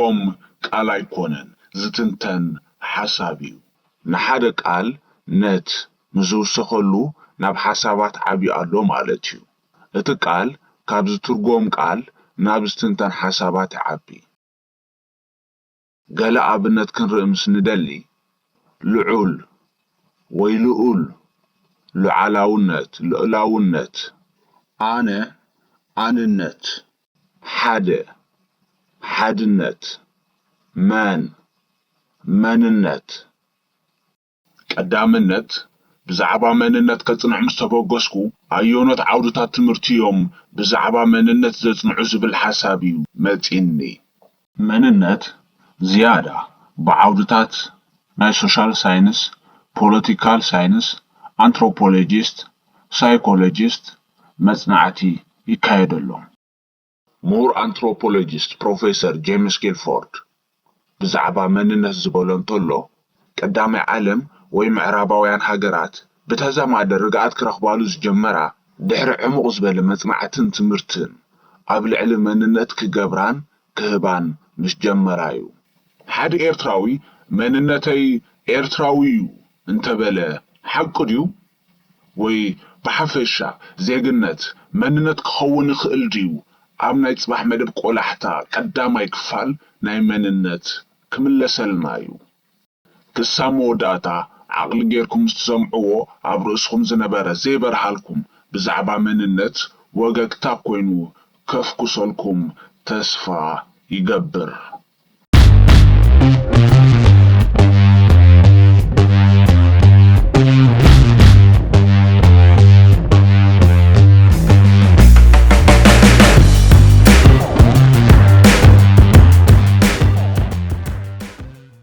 ኦም ቃል ኣይኮነን፣ ዝትንተን ሓሳብ እዩ። ንሓደ ቃል ነት ምስ ዝውሰኸሉ ናብ ሓሳባት ዓቢ ኣሎ ማለት እዩ። እቲ ቃል ካብ ዝትርጎም ቃል ናብ ዝትንተን ሓሳባት ይዓቢ። ገለ ኣብነት ክንርኢ ምስ ንደሊ፣ ልዑል ወይ ልኡል፣ ሉዓላውነት፣ ልኡላውነት፣ ኣነ፣ ኣንነት፣ ሓደ፣ ሓድነት፣ መን፣ መንነት። ቀዳምነት፣ ብዛዕባ መንነት ከጽንዕ ምስ ተበገስኩ፣ ኣየኖት ዓውድታት ትምህርቲ እዮም ብዛዕባ መንነት ዘጽንዑ ዝብል ሓሳብ እዩ መጺእኒ። መንነት ዝያዳ ብዓውድታት ናይ ሶሻል ሳይንስ፣ ፖለቲካል ሳይንስ፣ ኣንትሮፖሎጂስት፣ ሳይኮሎጂስት መጽናዕቲ ይካየደሎም። ምሁር ኣንትሮፖሎጂስት ፕሮፌሰር ጄምስ ጊልፎርድ ብዛዕባ መንነት ዝበሎ እንተሎ፣ ቀዳማይ ዓለም ወይ ምዕራባውያን ሃገራት ብተዛማዲ ርግኣት ክረኽባሉ ዝጀመራ ድሕሪ ዕሙቕ ዝበለ መጽናዕትን ትምህርትን ኣብ ልዕሊ መንነት ክገብራን ክህባን ምስ ጀመራ እዩ። ሓደ ኤርትራዊ መንነተይ ኤርትራዊ እዩ እንተበለ ሓቁ ድዩ? ወይ ብሓፈሻ ዜግነት መንነት ክኸውን ይኽእል ድዩ? ኣብ ናይ ጽባሕ መደብ ቆላሕታ ቀዳማይ ክፋል ናይ መንነት ክምለሰልና እዩ። ክሳብ መወዳእታ ዓቕሊ ጌርኩም ምስ ትሰምዕዎ ኣብ ርእስኹም ዝነበረ ዘይበርሃልኩም ብዛዕባ መንነት ወገግታ ኮይኑ ከፍኩሰልኩም ተስፋ ይገብር።